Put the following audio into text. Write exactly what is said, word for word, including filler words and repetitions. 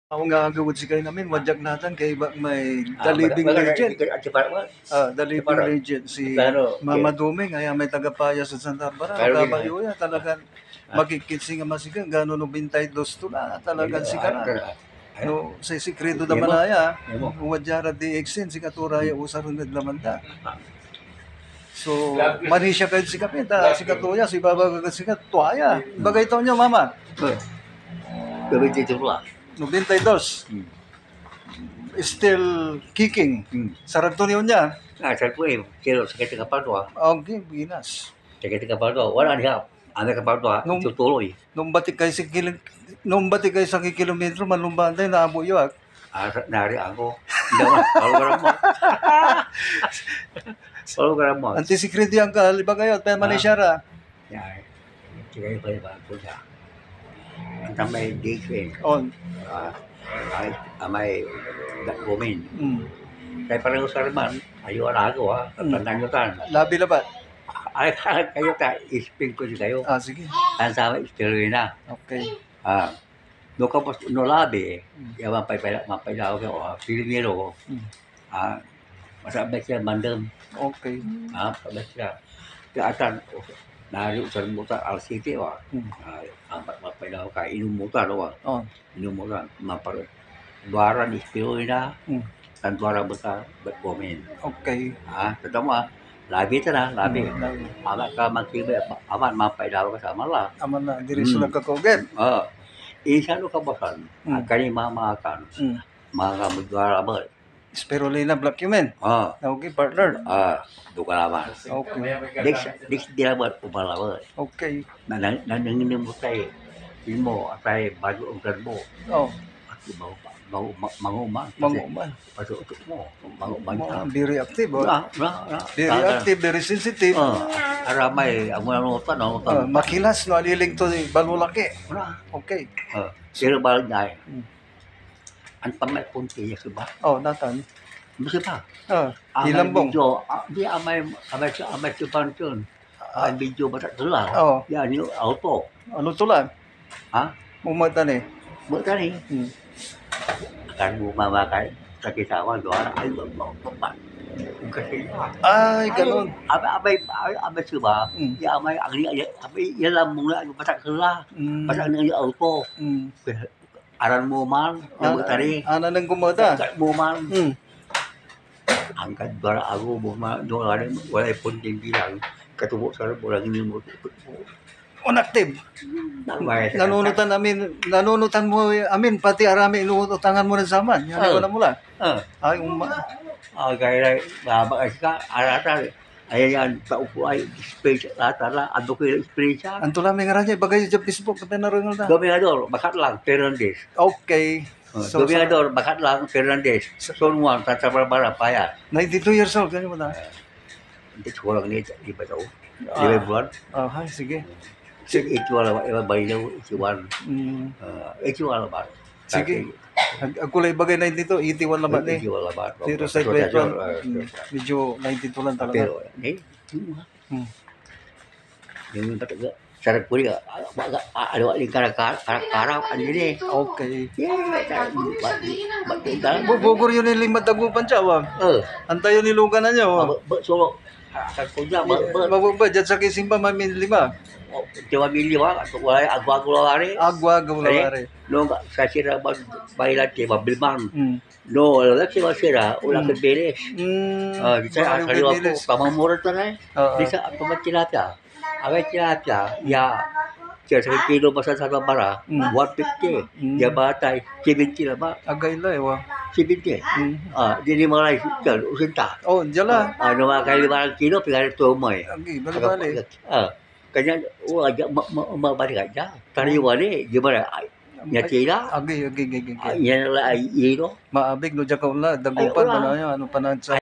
Ako nga agawad sikayon amin, wadya ak natan, kaiba may Ah, The Living wala, wala, Legend. Department. Ah, The Living Department. Legend, si Pero, Mama okay. Doming, aya may taga Payas ed Santa Barbara. Pero, kabayo ya, talagan Ah. makikit singa masiken, gano nobenta y dos to la, talagan Pero, sika ah, la. pero, ah, No, say sikreto da Imo. manaya, Imo. wadya ra D X N, sikato ra ya usaren ed laman da. Ah. So, manisia kayod sikato, ta sikato ya, so ibabaga ed sika, tua ya. Bagay taon yo, Mama? Eh, nobenta y dos la. Nobenta y dos. Hmm. Still kicking. Hmm. Sarag to ni onya. Ah, sarag to eh. Pero sakit ang kapato, ah. Okay, binas. Sakit ang kapato. One and a half. Ano kapato, ah? Nung Tutuloy. Nung bati kay sa kilo-, nung bati kay sa kilometro, manlumbaan tayo, naabo yo, ah. Ah, sa-, nari ako. Hindi ako, palogaran mo. Palogaran mo. Antisikreto yan ka, libag kayo, tayo Ah. Malaysia ra. Yan. Sige, iba-iba ko siya. Ang tamay D J. On. Ah, ay, amay da-, gomin. Mm. Kaya pareho sa naman, ayo arago, ha? Mm. Tandaan nyo tan. Labi labat. Ay, kayo ta, ispin ko si kayo. Ah, sige. Ang sama, istorya na. Okay. Ah, no kapos, no labi, Mm. ya mapay-, mapaylaw ko, ah, primero, Mm. ah, masabay siya mandem. Okay. Ah, sabay siya. Kaya atan, oh, nari, usar mo ta, alas siyete, ah. Mm. Ah, ampat mapaylaw ka, inom mo ta, no, ah. Oh. Inom mo ta, mapar-, duaran ispiro na, Mm. tan duaran beta, bet komen. Okay. Ah, tanda mo, ah, labi ta na, labi. Mm, labi. Amat ka mankibay, amat mapaylaw ka sa amala. Aman na, diri so Hmm. nagkakaugat. Ah. Insan no kabasan, Hmm. agka ni mamakan, Hmm. mga kamagdara ba? Spirulina, black cumin. Ah. Okay, partner. Ah, duka naman. Okay. Dis, dis di naman, umalaman. Okay. Na, na, na, nanginim mo tayo. Imo, atay, bago ang garbo. Oh. At manguman. Manguman. Manguman. Pasutok mo. Manguman Mo, ka. Very active, oh. Na, na, na. Very Talaga. active, very sensitive. Ah, aramay, ang mga nutan, ang nutan. Ah, makilas, no, aliling to, eh, balulaki. Wala. Okay. Ah, pero balik na eh. Hmm. Ang pamay punti niya, diba? Oh, natan. Di ba? Ah, Amay ilambong. Video, ah, di amay, amay, amay si Panchon. Ah. Amay video, bata to la. Oh. Yan yung auto. Ano to la? Ha? Umatan eh. Umatan eh. Hmm. Kan mo mamakay, sa kisawa, doon, ay, ba, ba, ba, ba. Kasi, ah, Ay, ganun. Amay, amay, amay, amay, diba? Hmm. Yan, amay, ang, yan, amay, yan lang muna, yung bata to la. Hmm. Bata na yung auto. Hmm. Aran mo man, Ah, yung tari. Anan ang gumata. Sa mo man. Hmm. Ang kadwara ago mo man, no, aran, walay punting bilang. Katubo sa mo lang, hindi mo. Unactive. Tama, eh. Nanunutan amin, nanunutan mo amin, pati arami inuutangan mo rin sa amin. Yan, Oh. wala mo lang. Oh. Ay, uma- Ah, kaya, babakay ka, arata, Ayan, yan, tao ko ay experience, ah, tara, ano ko yung experience, ah? Anto la may ngaran niya? Ibagay niyo sa Facebook, kapag narungal na. Gobernador, bakat lang, Fernandez. Okay. Oh, So, Gobernador, bakat lang, Fernandez. Zone one, Santa Barbara, Payas. Ninety-two years old, ganyan mo na. Eh, hindi ko lang nito, iba daw. Ah. Iba buwan. Ah, ha, sige. Sige, eighty-one, iba ba yun? Eighty-one. Mm. Ah, eighty-one ba? Sige. Ag-, agko la ibagay ninety-two, eighty-one labat ni. Eighty-one labat. Pero sa Asociasyon, graduate, ah, mm, medyo ninety-two lang talaga. Pero, eh, Hmm. Yung mataga, sarag ko rin, ah, ah, ah, ano, yung karakara, karakara, ano yun eh. Okay. Yeah, yeah, yeah. Ba-, ba-, ba-, Bubugor yun yung lima dagupan siya, wa? Oh. Antayo ni Lugan na niya, wa? Ah, ba-, ba-, so, ah, sa kuya, ba-, ba-, Mababa, dyan sa kisimba, mamin lima. Oh, di ba, may lima? Wala, agwa-agwa wari. Agwa-agwa wari. No, sa sira, ba-, bailante, mabilman. Hmm. No, wala si Masira, wala Hmm. si Beres. Hmm. Ah, di sa Wala asaliwa si Beres. Ko, pamamura ta na eh. Oo. Di sa, pamatilapia. Away tilapia, ya, siya sa kilo basta sa Barbara, Hmm. one fifty. Hmm. Ya batay, seventy na ba? Agay la, eh, wa. Seventy. Hmm. Ah, di ni malay, yan, usinta. Oh, dyan la. Ah, ano mga kayo, mga kilo, pinarito mo eh. Agay, bali-bali. Ah, Kanya, oh, aja, ma-, ma-, mabalik aja. Tariwan eh, di ba? Ay, niya tila. Agay, agay, agay, agay. Ay, yan la, ay, ino. Maabig no, diyan ka wala, dagupan Ay, wala. Ba na yan, ano pa na sa